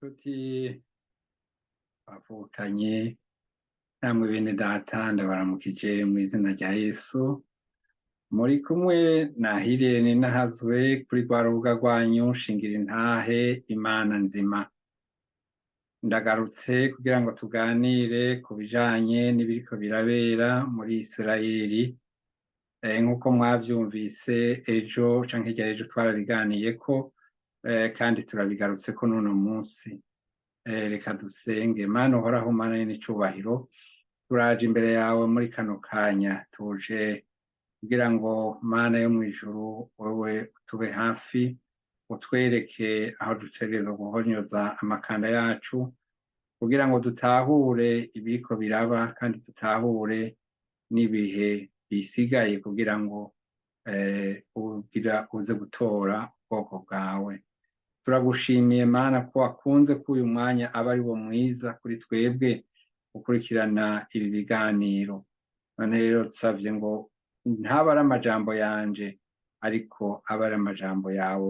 Nshuti bavukanye namwe bene data, ndabaramukije mw'izina rya Yesu. Muri kumwe na Hirene Nahazwe kuri rwa rubuga rwanyu Shingira Intahe Imana Nzima. Ndagarutse kugira ngo tuganire ku bijanye n'ibiriko birabera muri Isirayeli. Nk'uko mwavyumvise ejo canke hirya y'ejo twarabiganiyeko, kandi turabigarutseko n'uno munsi. Reka dusenge. Mana Uhoraho, Mana y'icubahiro, turaje imbere yawe muri kano kanya, tuje kugira ngo Mana yo mw'ijuru wewe utube hafi, utwereke aho dutegerezwa guhonyoza amakanda yacu kugira ngo dutahure ibiriko biraba kandi dutahure n'ibihe bisigaye kugira ngo ugira uze gutora ubwoko bwawe. Turagushimiye Mana ko wakunze ko uyu mwanya aba ari wo mwiza kuri twebwe gukurikirana ibi biganiro. None rero dusavye ngo ntaba ari amajambo yanje, ariko abe ari amajambo yawe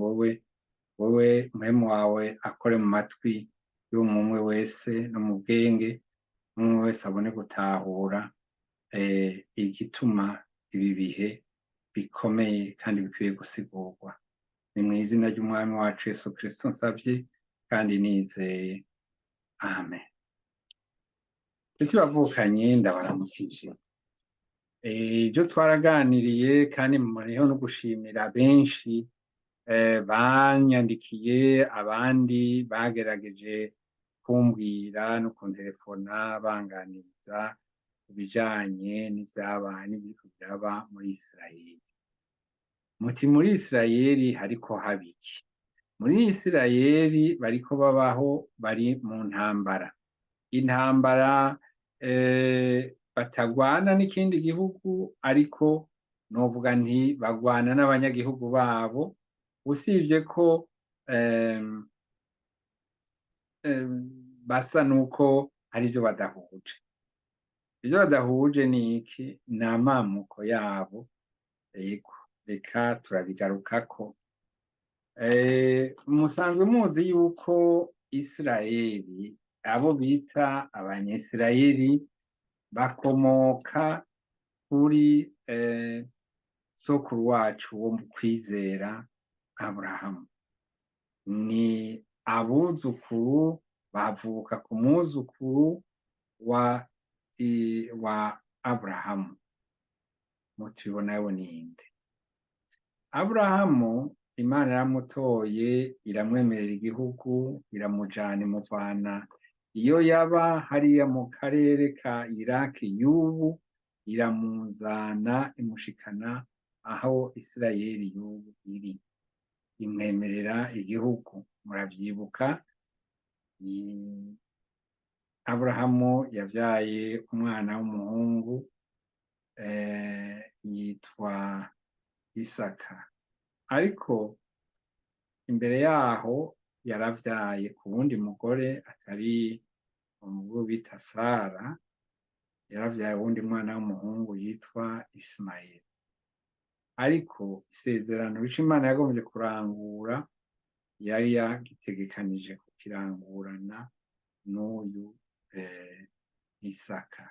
wowe mpwemu wawe akore mu matwi y'umwe wese no mu bwenge, umwe wese abone gutahura igituma ibi bihe bikomeye kandi bikwiye gusigurwa. Ni mw'izina ry'Umwami wacu Yesu Kristo nsavye kandi nizeye. Amen. Nshuti bavukanye, ndabaramukije. Ejo twaraganiriye kandi mboneyeho no gushimira benshi banyandikiye, abandi bagerageje kumbwira no kunterefona banganiriza ku bijanye n'ivyabaye n'ibiriko biraba muri Isirayeli. Muti muri Isirayeli hariko haba iki? Muri Isirayeli bariko babaho bari mu ntambara. Intambara batagwana n'ikindi gihugu, ariko novuga nti bagwana n'abanyagihugu babo, usivye ko basa nuko hari ivyo badahuje. Ivyo badahuje ni iki? Ni amamuko yabo. Ego, reka turabigarukako. Musanzwe muzi yuko Isirayeli, abo bita abanyisirayeli, bakomoka kuri sokuru wacu wo mu kwizera Aburahamu. Ni abuzukuru, bavuka ku mwuzukuru wa Aburahamu. Mutubona yo ninde? Aburahamu Imana yaramutoye, iramwemerera igihugu, iramujana, imuvana iyo yaba hariya mu karere ka Iraki y'ubu, iramuzana imushikana aho Isirayeli y'ubu iri, imwemerera igihugu. Muravyibuka, Aburahamu yavyaye umwana w'umuhungu yitwa Isaka, ariko imbere yaho yaravyaye ku wundi mugore atari uwo bita Sara, yaravyaye uwundi mwana w'umuhungu yitwa Isimayeli. Ariko isezerano ico Imana yagomvye kurangura yari yagitegekanije kukirangurana n'uyu Isaka.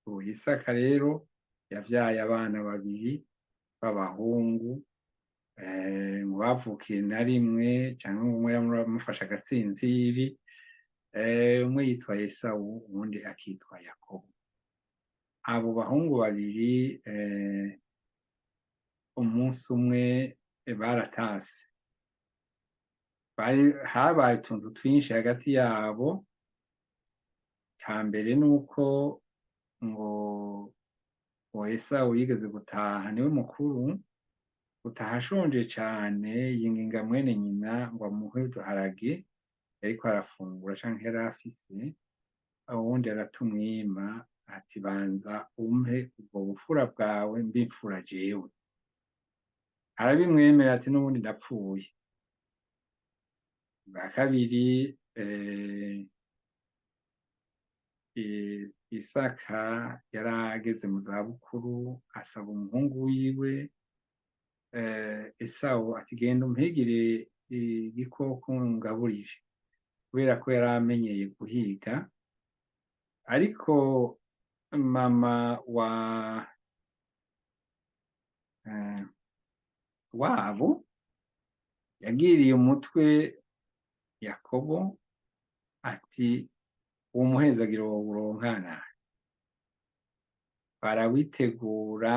Uyu Isaka rero yavyaye abana babiri b'abahungu ngo bavukiye na rimwe, canke umwe yamufashe agatsinziri, umwe yitwa Esawu, uwundi akitwa Yakobo. Abo bahungu babiri umunsi umwe baratase, habaye utuntu twinshi hagati yabo. Kambere nuko ngo Esawu yigeze gutaha, niwe mukuru, gutaha ashonje cane, yinginga mwene nyina ngo amuhe uduharage yariko arafungura canke yari afise. Uwundi aratumwima, ati banza umpe ubwo bufura bwawe mbe imfura jewe. Arabimwemera, ati n'ubundi ndapfuye. Bwa kabiri Isaka yarageze mu zabukuru, asaba umuhungu wiwe Esawu ati genda umpigire igikoko ngaburire. Kubera ko yari amenyeye guhiga. Ariko mama wa eh, wabo yagiriye umutwe Yakobo ati: "Uwo muhezagiro wowuronkana." Barawitegura,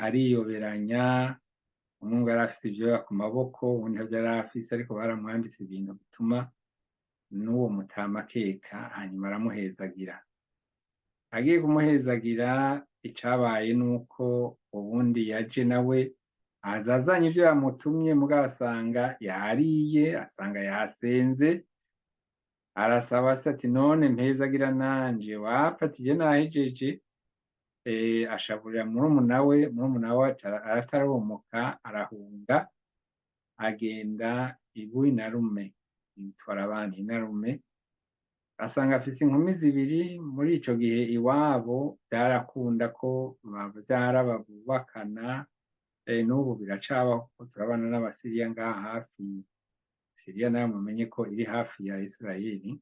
ariyoberanya. Umwe ngo yari afise ivyoya ku maboko, uwundi ntavyo yari afise, ariko baramwambitse ibintu bituma n'uwo mutama akeka. Hanyuma aramuhezagira. Agiye kumuhezagira, icabaye nuko uwundi yaje nawe aza azanye ivyo yamutumye, mugabo asanga yariye, asanga yasenze. Arasaba se ati: "None mpezagira nanje?" "Wapfa," ati, "je nahejeje." Ashaburira murumuna we. Murumuna we aratararomoka, arahunga, agenda ibuyi na rume, yitwa Labani inarume. Asanga afise inkumi zibiri. Muri ico gihe iwabo vyarakunda ko bavyara, babubakana. N'ubu biracabaho, kuko turabana n'Abasiriya ngaha hafi. Siriya nayo mumenye ko iri hafi ya Isirayeli.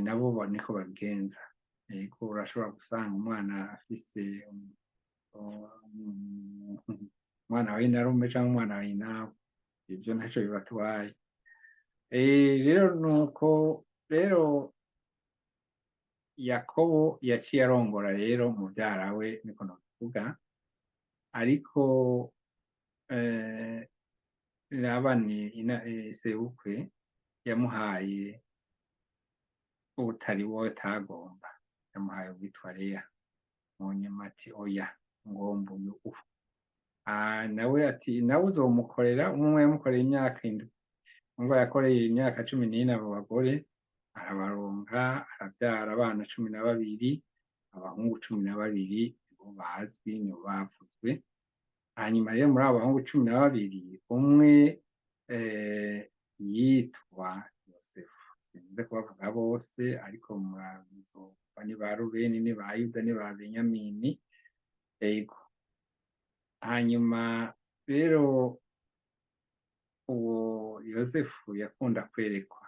Nabo niko babigenza. Ego, urashobora gusanga umwana afise umwana wa inarume canke umwana wa inawe, ivyo ntaco bibatwaye. Rero nuko rero Yakobo yaciye arongora rero muvyara we, niko nobivuga. Ariko Labani sebukwe yamuhaye utari we atagomba, yamuhaye uwitwa Leya. Mu nyuma ati: "Oya, ngomba uyu." Nawe ati: "Nawe uzomukorera." Umwe yamukoreye imyaka 7, umva yakoreye imyaka 14 abo bagore, arabaronka, aravyara abana 12, abahungu 12 nibo bazwi, nibo bavuzwe. Hanyuma rero muri abo bahungu 12, umwe yitwa Yosefu. Sinze kubavuga bose, ariko muzumva ni ba Rubeni, ni ba Yuda, ni ba Benyamini. Ego. Hanyuma rero uwo Yosefu yakunda kwerekwa,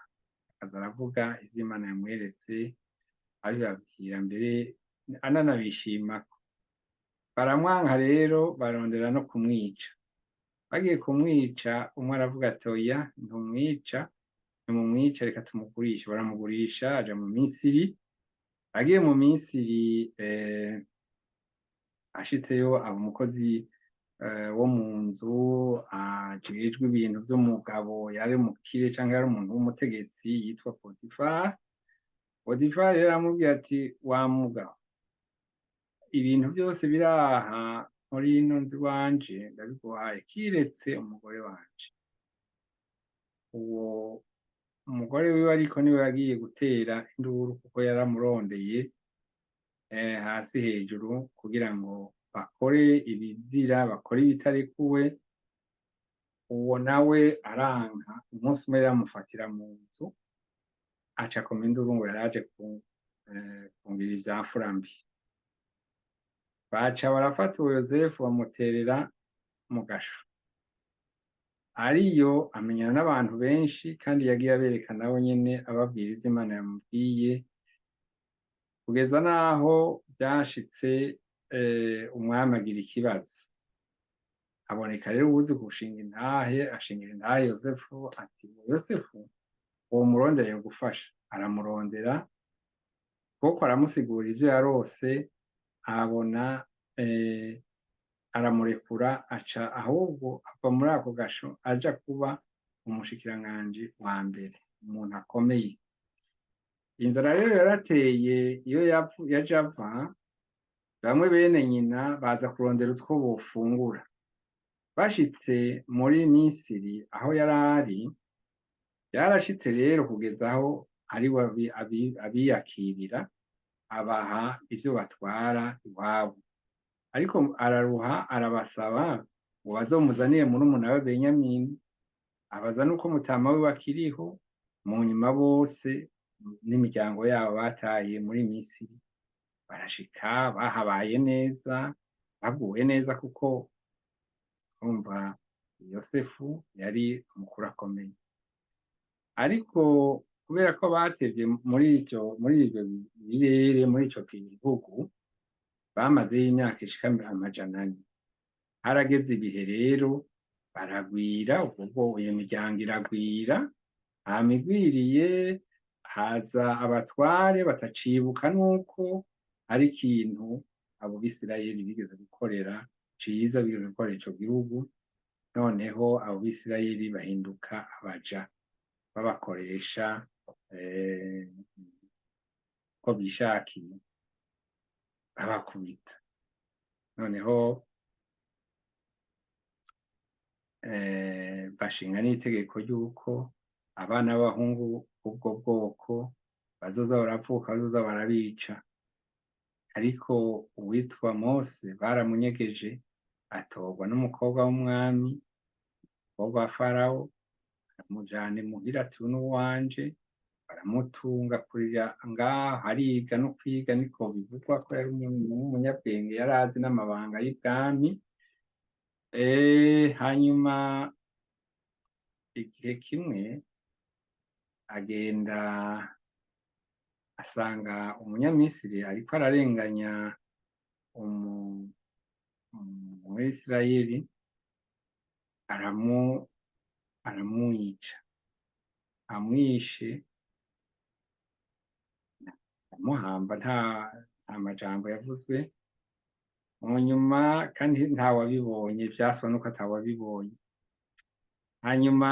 akaza aravuga ivyo Imana yamweretse, abibabwira mbere ananabishimako. Baramwanka rero, barondera no kumwica. Bagiye kumwica, umwe aravuga ati: "Oya, ntumwica, ntimumwica, reka tumugurishe." Baramugurisha, aja mu Misiri. Agiye mu Misiri, ashitseyo aba umukozi wo mu nzu, ajejwe ibintu vy'umugabo yari umukire canke yari umuntu w'umutegetsi yitwa Potifari. Potifari rero aramubwira ati: "Wa mugabo, ibintu vyose biri aha muri ino nzu iwanje ndabiguhaye, kiretse umugore wanje." Uwo umugore wiwe ariko niwe yagiye gutera induru, kuko yaramurondeye hasi hejuru kugira ngo bakore ibizira, bakore ibitarekuwe. Uwo nawe aranka. Umunsi umwe yaramufatira mu nzu, aca akoma induru ngo yaraje kungira ivyafura mbi. Baca barafata uwo Yosefu, bamuterera mu gasho. Ariyo amenyana n'abantu benshi, kandi yagiye abereka nabo nyene, ababwira ivyo Imana yamubwiye, kugeza n'aho vyashitse umwami agira ikibazo. Haboneka rero uwuzi gushinga intahe, ashingira intahe Yosefu ati: "Yosefu uwo murondera yogufasha." Aramurondera kuko aramusigura ivyo yarose, abona aramurekura, aca ahubwo ava muri ako gasho aja kuba umushikiranganji wa mbere, umuntu akomeye. Inzara rero yarateye iyo yaja ava, bamwe bene nyina baza kurondera utwo bofungura. Bashitse muri Misiri aho yari ari, byarashitse rero kugeza aho ari we abiyakirira, abaha ivyo batwara iwabo. Ariko araruha, arabasaba ngo bazomuzanire murumuna we Benyamini, abaza nuko mutama we akiriho. Mu nyuma bose n'imiryango yabo bataye muri Misiri barashika, bahabaye neza, baguwe neza, kuko urumva Yosefu yari umukuru akomeye. Ariko kubera ko batevye muri ivyo birere, muri ico gihugu, bamazeyo imyaka ishika 400. Harageze ibihe rero baragwira, ubwo iyo miryango iragwira. Hama igwiriye, haza abatware batacibuka nuko hari ikintu abo Bisirayeli bigeze gukorera ciza, bigeze gukorera ico gihugu. Noneho abo Bisirayeli bahinduka abaja, babakoresha ko bishakiye, babakubita. Noneho bashinga n'itegeko ry'uko abana b'abahungu b'ubwo bwoko bazoza baravuka bazoza barabica. Ariko uwitwa Mose baramunyegeje, atorwa n'umukobwa w'umwami, umukobwa wa Farawo, aramujana imuhira, ati: "Uyu n'uwanje." Baramutunga kurira ngaho, ariga no kwiga. Niko bivugwa ko yari umunyabwenge, yari azi n'amabanga y'ibwami. Hanyuma igihe kimwe agenda asanga Umunyamisiri ariko ararenganya Umwisirayeli, aramwica. Amwishe, aramuhamba, nta majambo yavuzwe mu nyuma, kandi ntawabibonye, vyaswa nuko atawabibonye. Hanyuma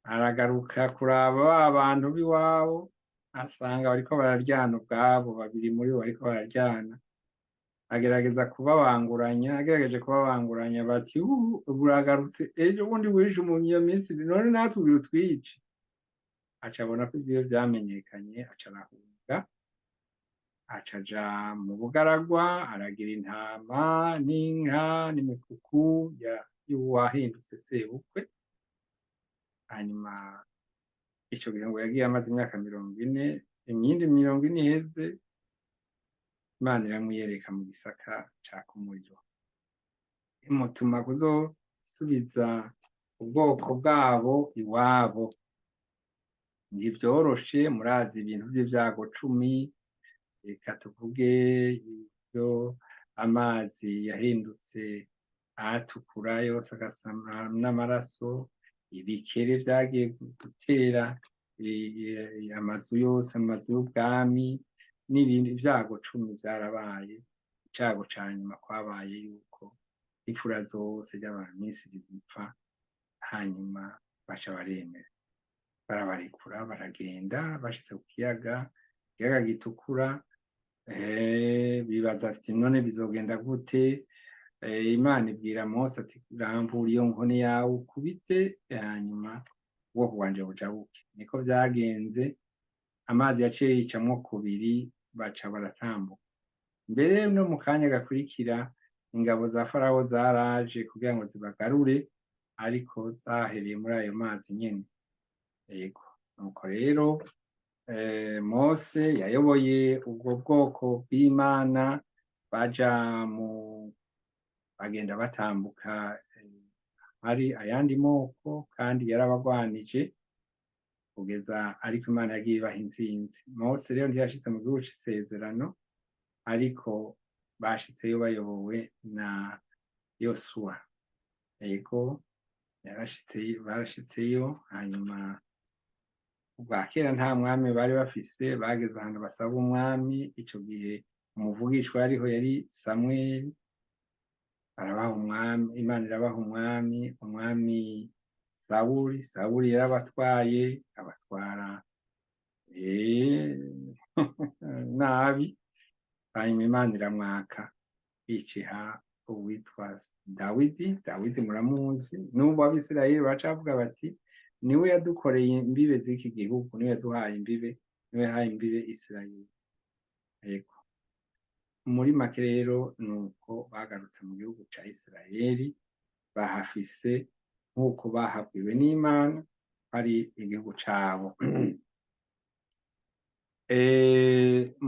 aragaruka kuraba ba bantu b'iwabo, asanga bariko bararyana ubwabo, babiri muri bo bariko bararyana. Agerageza kubabanguranya, agerageje kubabanguranya bati: "Uragarutse, ejo bundi wishe Umunyamisiri, none natwe ugira utwice." Aca abona ko ivyiwe vyamenyekanye, aca arahunga, aca aja mu bugaragwa, aragira intama n'inka n'imikuku y'uwahindutse sebukwe. Hanyuma ico gihe ngo yagiye amaze imyaka 40, imyindi 40 iheze, Imana iramwiyereka mu gisaka caka umuriro, imutuma kuzosubiza ubwoko bwabo iwabo. Ntivyoroshe, murazi ibintu vy'ivyago 10, reka tuvuge ivyo amazi yahindutse atukura yose agasa n'amaraso, ibikere vyagiye gutera amazu yose, amazu y'ubwami, n'ibindi vyago 10 vyarabaye. Icago ca nyuma kwabaye yuko imfura zose ry'Abamisiri zipfa. Hanyuma baca baremera, barabarekura, baragenda. Bashitse ku kiyaga, ikiyaga gitukura, bibaza ati: "None bizogenda gute?" Imana ibwira Mose ati: "Rambura iyo nkoni yawe ukubite, hanyuma ubwoko bwanje bujabuke." Niko vyagenze, amazi yaciye yicamwo kubiri, baca baratambuka. Mbere no mu kanya gakurikira ingabo za Farawo zaraje kugira ngo zibagarure, ariko zahereye muri ayo mazi nyene. Yego, nuko rero Mose yayoboye ubwo bwoko bw'Imana, baja mu bagenda batambuka hari ayandi moko, kandi yarabagwanije kugeza, ariko Imana yagiye ibaha intsinzi. Mose rero ntiyashitse mu gihugu c'isezerano, ariko bashitseyo bayobowe na Yosuwa. Yego, yarashitseyo, barashitseyo. Hanyuma ubwa kera nta mwami bari bafise, bageze ahantu basaba umwami. Ico gihe umuvugishwa yariho yari Samweli. Barabaha umwami, Imana irabaha umwami, umwami Sawuli. Sawuli yarabatwaye, abatwara nabi. Hanyuma Imana iramwaka, iciha uwitwa Dawidi. Dawidi muramuzi, n'ubu Abisirayeli bacavuga bati: "Niwe yadukoreye imbibe z'iki gihugu, niwe yaduhaye imbibe, niwe yahaye imbibe Isirayeli." Yego, muri make rero nuko bagarutse mu gihugu ca Isirayeli, bahafise nk'uko bahabwiwe n'Imana ari igihugu cabo.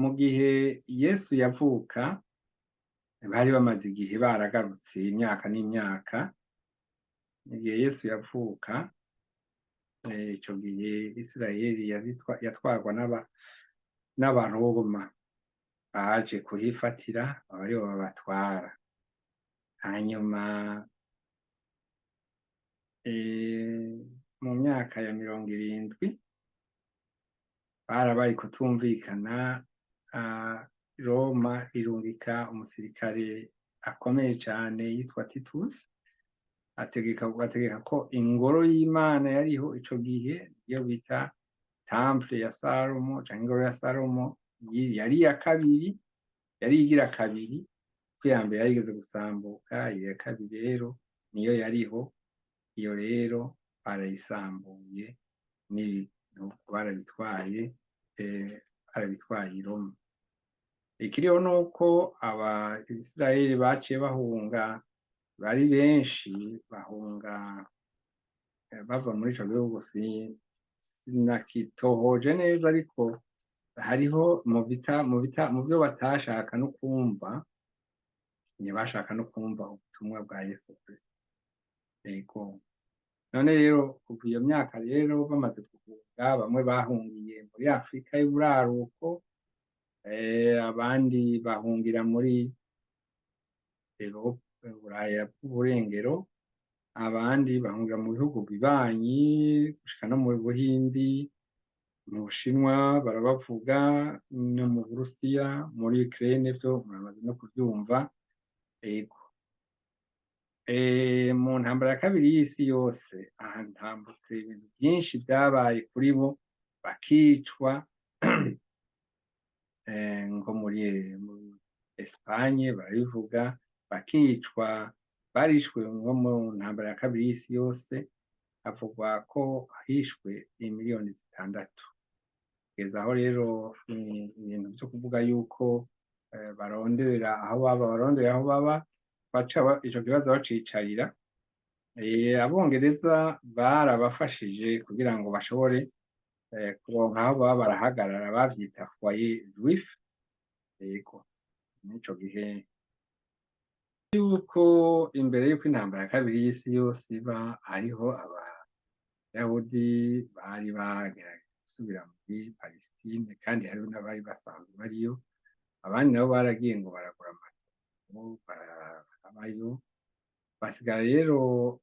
Mu gihe Yesu yavuka, bari bamaze igihe baragarutse, imyaka n'imyaka. Igihe Yesu yavuka, ico gihe Isirayeli yatwarwa n'Abaroma baje kuhifatira, aba aribo babatwara. Hanyuma mu myaka ya 70 barabaye kutumvikana, Roma irungika umusirikare akomeye cane yitwa Titus, ategeka ko ingoro y'Imana yariho ico gihe, iyo bita temple ya Salomo canke ingoro ya Salomo, yari iya kabiri, yari igira kabiri, kuko iya mbere yarigeze gusambuka. Iya kabiri rero niyo yariho. Iyo rero barayisambuye n'ibintu barabitwaye, barabitwaye i Roma. Ikiriho nuko aba Isirayeli baciye bahunga, bari benshi, bahunga bava muri ico gihugu. Sinakitohoje neza, ariko hariho mu byo batashaka no kumva, ntibashaka no kumva ubutumwa bwa Yesu Kristo. Yego. None rero kuva iyo myaka rero bamaze guhunga, bamwe bahungiye muri Afrika y'uburaruko, abandi bahungira muri Buraya bw'uburengero, abandi bahungira mu bihugu bibanyi, gushika no mu Buhindi, mu Bushinwa barabavuga, no mu Burusiya, muri Ukraine vyo muramaze no kuvyumva. Ego. Mu ntambara ya kabiri y'isi yose, aha ntambutse ibintu vyinshi vyabaye kuri bo, bakicwa, nko muri Espagne barabivuga, bakicwa, barishwe nko mu ntambara ya kabiri y'isi yose, havugwa ko hishwe 6 miliyoni. Kugeza aho rero ibintu vyo kuvuga yuko baronderera aho baba, baronderera aho baba, baca ico kibazo bacicarira. Abongereza barabafashije kugira ngo bashobore kuronka aho baba barahagarara, bavyita foyer juif. Yego, n'ico gihe yuko imbere yuko intambara ya kabiri y'isi yose iba, hariho Abayahudi bari bagerageje gusubira muri Palestine, kandi hariho n'abari basanzwe bariyo. Abandi nabo baragiye ngo baragura amatongo, barabayo, basigara rero.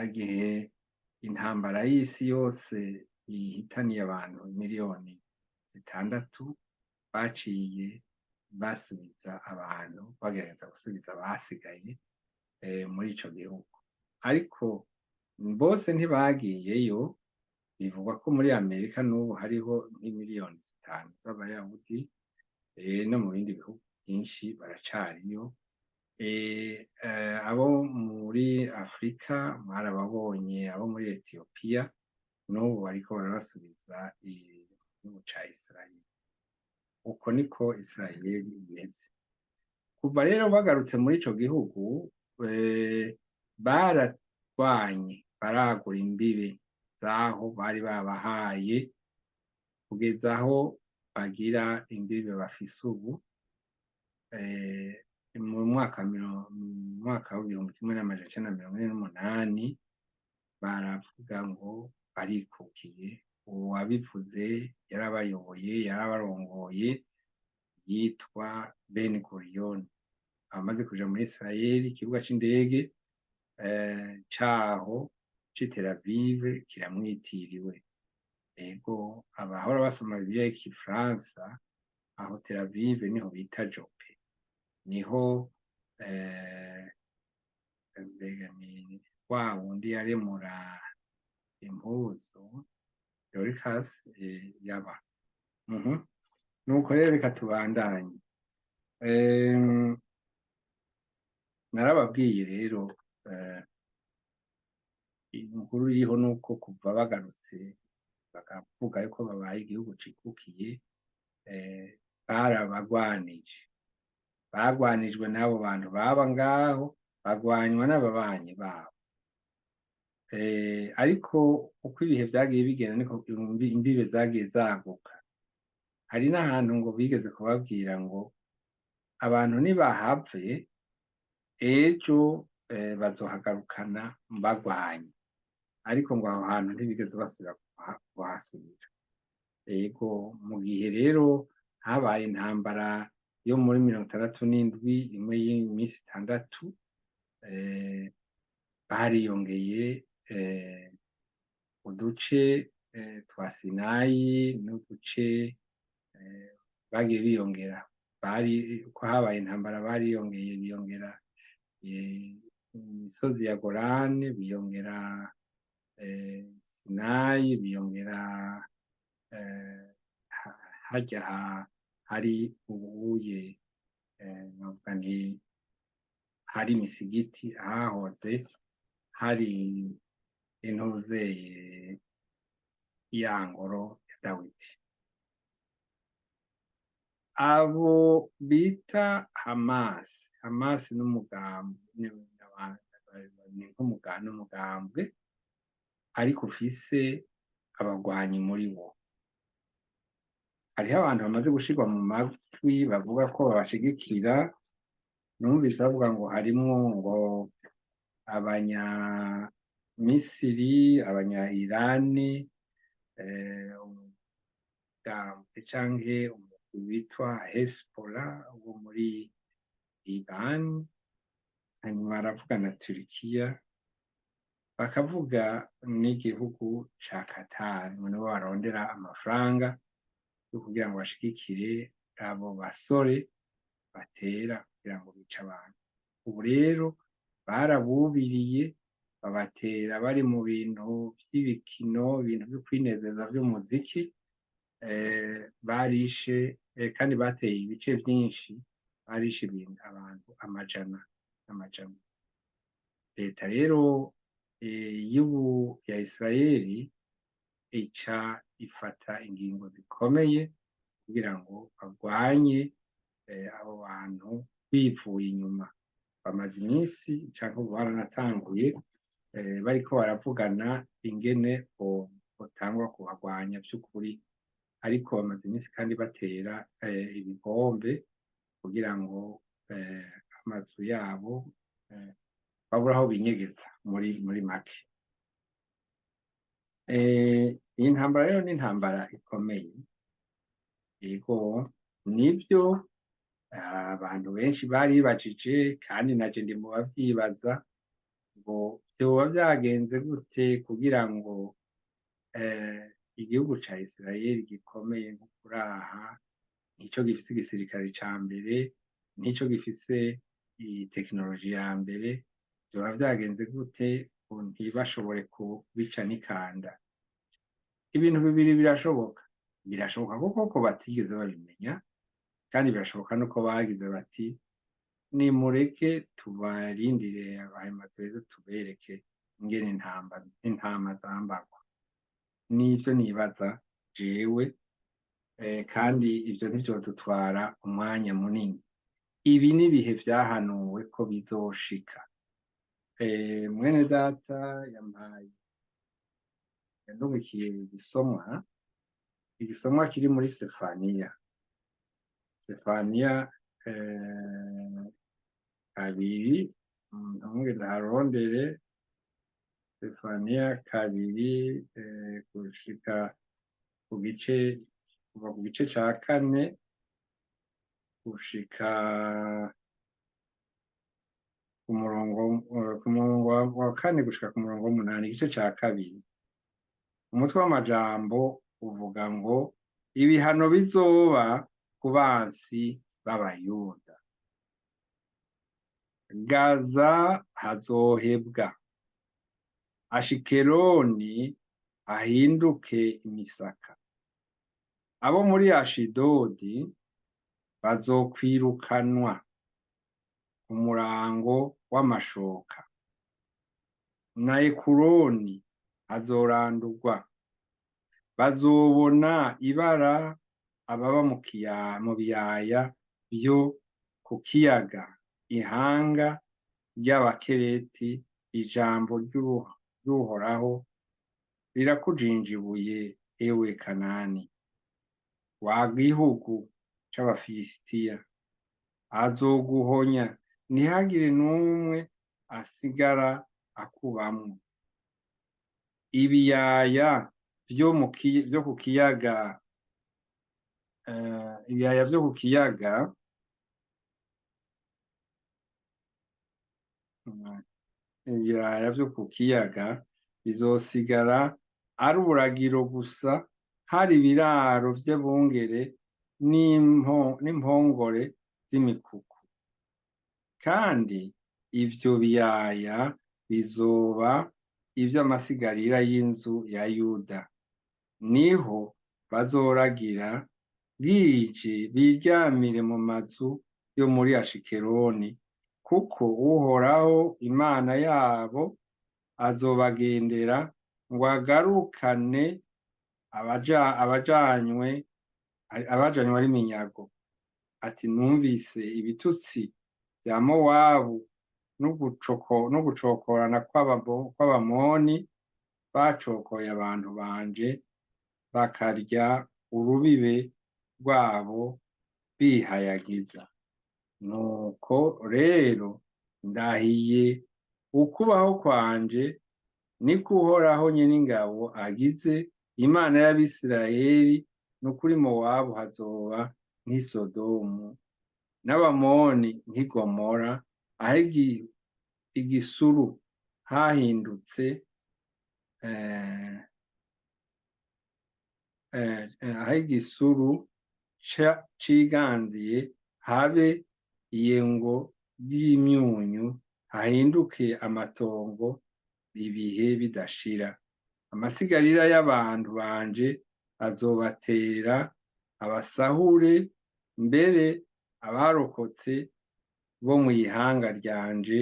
Igihe intambara y'isi yose ihitaniye abantu 6 miliyoni, baciye basubiza abantu, bagerageza gusubiza abasigaye muri ico gihugu, ariko bose ntibagiyeyo. Bivugwa ko muri Amerika n'ubu hariho nk'5 miliyoni z'Abayahudi, no mu bindi bihugu vyinshi baracariyo. Abo muri Afrika mwarababonye, abo muri Etiyopiya n'ubu bariko barabasubiza igihugu ca Israel. Uko niko Israel imeze. Kuva rero bagarutse muri ico gihugu, bararwanye, baragura imbibe z'aho bari babahaye, kugeza aho bagira imbibe bafise ubu. Mu mwaka w'1948 baravuga ngo barikukiye. Uwabivuze yarabayoboye, yarabarongoye, yitwa Ben Gurion. Amaze kuja muri Israel, ikibuga c'indege caho c'i Tel Aviv kiramwitiriwe. Ego, abahora basoma Bibiliya y'igifaransa, aho Tel Aviv niho bita Joppe, niho mbega ni wa wundi yaremura impuzu Dorcas yaba. Nuko rero reka tubandanye. Narababwiye rero, inkuru iriho nuko kuva bagarutse bakavuga yuko babaye igihugu cikukiye, barabagwanije, bagwanijwe n'abo bantu baba ngaho, bagwanywa n'ababanyi babo. Ariko uko ibihe vyagiye bigenda niko imbibe zagiye zaguka. Hari n'ahantu ngo bigeze kubabwira ngo abantu nibahave ejo. Bazohagarukana bagwanye, ariko ngo aho hantu ntibigeze basubira kuhasubira. Ego, mu gihe rero habaye intambara yo muri 67, imwe y'iminsi 6, bariyongeye uduce twa Sinayi n'uduce bagiye biyongera. Bari uko habaye intambara bariyongeye, biyongera imisozi ya Golani, biyongera Sinayi, biyongera harya hari ubuye, novuga nti hari imisigiti, ahahoze hari intuzeye ya ngoro ya Dawidi. Abo bita Hamas, Hamas n'umugambi, ni nk'umugambwe ariko ufise abagwanyi muri wo. Hariho abantu bamaze gushirwa mu majwi bavuga ko babashigikira. Numvise bavuga ngo harimwo ngo abanya-Misiri, abanya-Irani, umugambwe canke umugwi witwa Hezbollah wo muri Liban, hanyuma baravuga na Turikiya, bakavuga n'igihugu ca Qatar, ngo nibo barondera amafaranga yo kugira ngo bashigikire abo basore batera kugira ngo bice abantu. Ubu rero barabubiriye, babatera bari mu bintu vy'ibikino, ibintu vyo kwinezeza vy'umuziki, barishe kandi bateye ibice vyinshi, barishe ibintu abantu amajana n'amajana. Leta rero y'ubu ya Israeli ica ifata ingingo zikomeye kugira ngo bagwanye abo bantu bivuye inyuma. Bamaze iminsi canke ubu baranatanguye, bariko baravugana ingene botangura kubagwanya vy'ukuri, ariko bamaze iminsi kandi batera ibibombe kugira ngo amazu yabo babure aho binyegeza muri make. Iyi ntambara rero ni intambara ikomeye. Yego, nivyo, abantu benshi baribajije, kandi naje ndi mu bavyibaza, ngo vyoba vyagenze gute kugira ngo igihugu ca Israel gikomeye nko kuraha, nico gifise igisirikare ca mbere, nico gifise tekinoloji ya mbere, vyoba vyagenze gute ngo ntibashobore kubica n'ikanda? Ibintu bibiri birashoboka. Birashoboka ko koko batigeze babimenya, kandi birashoboka nuko bagize bati: "Nimureke tubarindire, hanyuma tuheze tubereke ingene intama zambarwa." Nivyo nibaza jewe, kandi ivyo ntivyodutwara umwanya munini. Ibi n'ibihe vyahanuwe ko bizoshika. Mwene data yampaye, yandumikiye igisomwa kiri muri Sefaniya, Sefaniya 2, ntunge ndaharondere. Sefaniya 2, gushika ku gice, kuva ku gice ca 4 gushika ku murongo wa 4 gushika ku murongo w'8, igice ca 2. Umutwe w'amajambo uvuga ngo ibihano bizoba ku bansi b'Abayuda. Gaza hazohebwa, Ashikeloni ahinduke imisaka, abo muri Ashidodi bazokwirukanwa umurango w'amashoka, na Ekuroni azorandurwa. Bazobona ibara ababa mu biyaya vyo ku kiyaga, ihanga ry'Abakereti. Ijambo ry'Uhoraho rirakujinjibuye, ewe Kanani, wa gihugu c'Abafilisitiya. Azoguhonya, ntihagire n'umwe asigara akubamwo. Ibiyaya vyo ku kiyaga, ibiyaya vyo ku kiyaga, ibiyaya vyo ku kiyaga bizosigara ari uburagiro gusa, hari ibiraro vy'abungere n'impongore z'imikuku. Kandi ivyo biyaya bizoba ivy'amasigarira y'inzu ya Yuda. Niho bazoragira bwije biryamire mu mazu yo muri Ashikeloni, kuko Uhoraho Imana yabo azobagendera ngo agarukane abajanywe ari iminyago. Ati numvise ibitutsi vya Mowabu n'ugucokorana kw'Abamoni bacokoye abantu banje, bakarya urubibe rwabo bihayagiza. Nuko rero ndahiye ukubaho kwanje, niko Uhoraho Nyeningabo agize, Imana y'Abisirayeli, n'ukuri Mowabu hazoba nk'isodomu, n'Abamoni nk'i Gomora, aho igisuru hahindutse aho igisuru ciganziye habe iyengo ry'imyunyu, hahinduke amatongo ibihe bidashira. Amasigarira y'abantu banje azobatera abasahure, mbere abarokotse bo mw'ihanga ryanje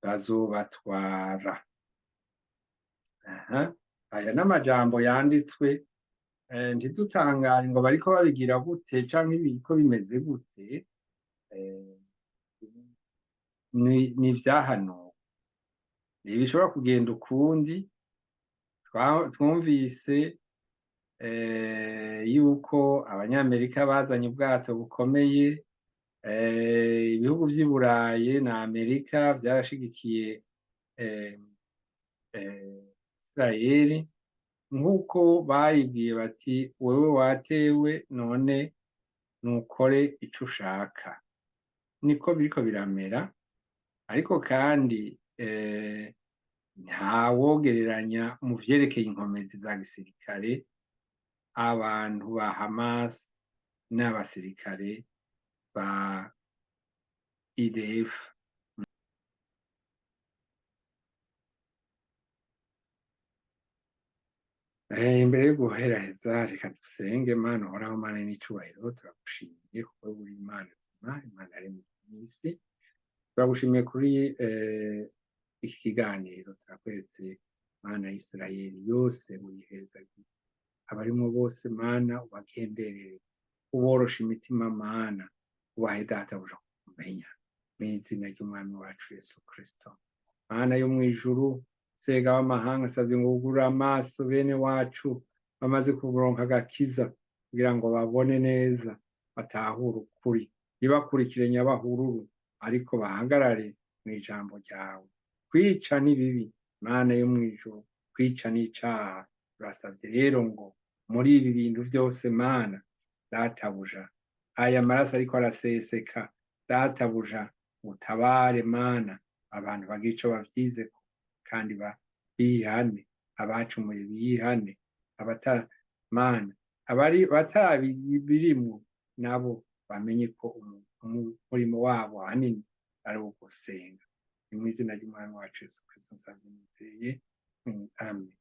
bazobatwara. Aha, aya n'amajambo yanditswe. Ntidutangare ngo bariko babigira gute canke ibiko bimeze gute, ni ivyahanuwe, ntibishobora kugenda ukundi. Twumvise yuko Abanyamerika bazanye ubwato bukomeye, ibihugu vy'i Burayi na Amerika vyarashigikiye Isirayeli, nk'uko bayibwiye bati wewe watewe none nukore ico ushaka. Niko biriko biramera. Ariko kandi ntawogereranya mu vyerekeye inkomezi za gisirikare abantu ba Hamas n'abasirikare ba IDF. Imbere yo guheraheza reka dusenge. Mana Uhoraho, Mana n'icubahiro, turagushimiye kuko uri Imana nzima, Imana yaremye isi. Turagushimiye kuri iki kiganiro, turakweretse Mana y'Isirayeli yose uyihezagiye, abarimwo bose Mana ubagenderere, uboroshe imitima Mana, ubahe databuja kumenya, mw'izina ry'Umwami wacu Yesu Kristo. Mana yo mw'ijuru, Sega w'amahanga, asabye ngo wugurure amaso bene wacu bamaze kuronka agakiza, kugira ngo babone neza, batahure ukuri, ntibakurikire nyabahururu, ariko bahagarare mw'ijambo ryawe. Kwica ni bibi, Mana yo mw'ijuru, kwica ni icaha. Turasavye rero ngo muri ibi bintu vyose Mana databuja, aya maraso ariko araseseka, databuja utabare Mana, abantu bagira ico bavyizeko kandi bihane, abacumuye bihane, Mana abari batabirimwo nabo bamenye ko umurimo wabo ahanini ari uwo gusenga. Ni mw'izina ry'Umwami wacu Yesu Kristo nsavye nizeye. Amen.